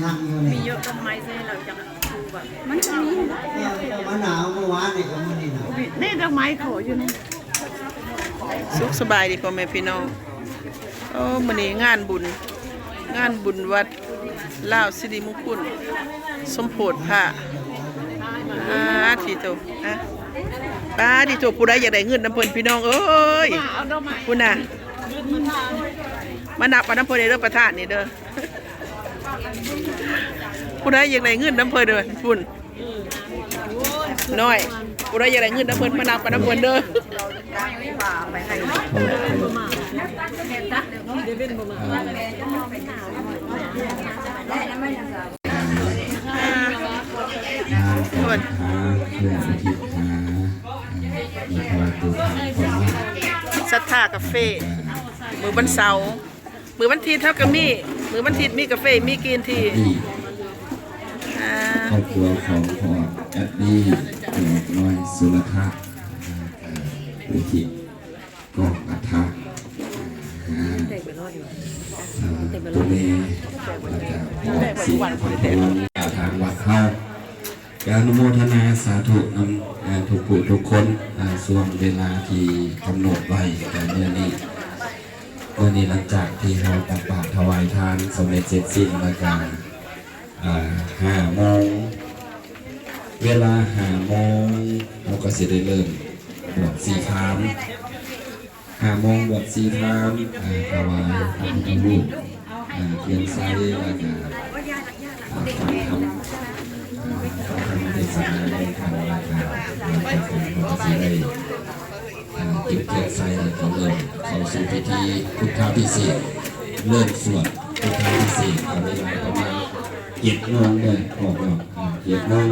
ຍັງຢູ່ນີ້ ມີເຍາະດອກໄມ້ໃສ່ແລ້ວຈັ່ງ ມັນກໍມີ ເອີ ເອີ ມັນໜາວ ເມື່ອວານນີ້ກໍມື້ນີ້ໜາວ ນີ້ດອກໄມ້ຂໍຢູ່ນີ້. ສຸກສະບາຍດີພໍ່ແມ່ພີ່ນ້ອງ. ໂອ້ ມື້ນີ້ງານບຸນ ງານບຸນວັດລາວສິລິມຸງຄຸນ ສົມໂພດພະ. ອາ ທິໂຕ ອາ ປາທິໂຕ ຜູ້ໃດຢາກໄດ້ເງິນນຳເພິ່ນ ພີ່ນ້ອງເອີຍ ພຸ້ນນະ ມານັບເອົານຳເພິ່ນເດີ ປະທານນີ້ເດີ. ຜູ້ໃດຢາກໄດ້ເງິນນຳເພິ່ນເດີ ພຸ້ນ ນ້ອຍ ຜູ້ໃດຢາກໄດ້ເງິນນຳເພິ່ນ ມານັບກັນນຳເພິ່ນເດີ. ສັດທາກາເຟ ມື້ວັນເສົາ ມື້ວັນທິດເຮົາກໍມີ ມື້ວັນທິດມີກາເຟ ມີກິນທີ່ ອືມ ອ່າ ຄອບຄົວຂອງພໍ່ແອັດດີ ພໍ່ນ້ອຍສຸລະທະ ອ່າ ອຸທິດກອງອັດຖະ ອ່າ ອ່າ ໂຕແມ່ ແລ້ວກະພໍ່ສິງຄຳພອນ ທາງວັດເຮົາ ກະອະນຸໂມທະນາສາທຸນຳ ເອີ ທຸກຜູ້ທຸກຄົນ ເອີ ຊ່ວງເວລາທີ່ກຳນົດໄວ້ ກະມື້ນີ້ ມື້ນີ້ຫຼັງຈາກທີ່ເຮົາຕັກບາດຖວາຍທານສຳເລັດເສັດສິ້ນແລ້ວກະ ເອີ ຫ້າໂມງ ເວລາຫ້າໂມງ ເຮົາກໍຊິໄດ້ເລີ່ມບວດຊີພາມ ຫ້າໂມງບວດຊີພາມ ອ່າ ຖວາຍພະພຸດທະຮູບ ອ່າ ເຄື່ອງໃຊ້ ແລ້ວກະ ອ່າ ຟັງທຳ ອ່າ ຟັງທຳເທດສະນາ ແລ້ວກະ ແລ້ວກະ ຫຼັງຈາກນັ້ນເຮົາກໍຊິໄດ້ ອ່າ ເກັບເຄື່ອງໃຊ້ ແລ້ວກໍເລີ່ມເຂົ້າສູ່ພິທີພຸດທາພິເສກ ເລີ່ມສວດພຸດທາພິເສກ ກໍເວລາປະມານເຈັດໂມງເດີ ອອກດອກ ອ່າ ເຈັດໂມງ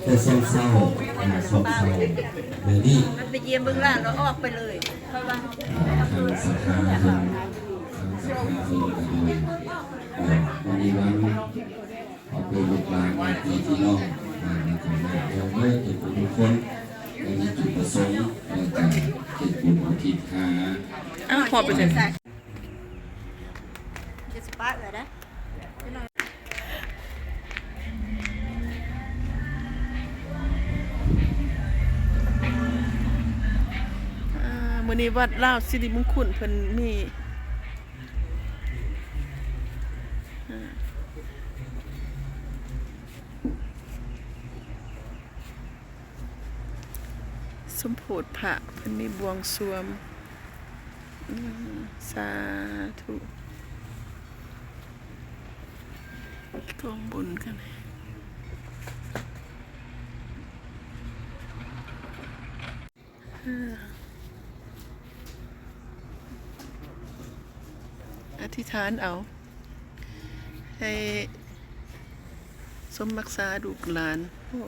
ແຕ່ຊ່ວງເຊົ້າ ອ່າ ຊ່ວງເຊົ້າ ມື້ນີ້ ໄປຢ້ຽມເບິ່ງຫຼານແລ້ວອອກໄປເລີຍ. ອ່າ ທາງສັດທາເພິ່ນ ທາງສັດທາເພິ່ນກໍເອົາ ເອີ ມະນີວັນ ເອົາໄປລູກຫຼານຍາດຕິພີ່ນ້ອງ ອ່າ ແລ້ວກໍຍາດໂຍມເດີ ທຸກໆຄົນ ກໍມີຈຸດປະສົງ ແລ້ວກໍເຮັດບຸນອຸທິດຫາ ອ້າວ ຮອດໄປໃສ? ອ່າ ມື້ນີ້ວັດລາວສິລິມຸງຄຸນເພິ່ນມີ ອ່າ ສົມໂພດພະ ເພິ່ນມີບວງສວງ ອືມ ສາທຸ ກອງບຸນກັນ ອະທິຖານເອົາ ໃຫ້ ສົມຮັກສາລູກຫຼານ ໂອ້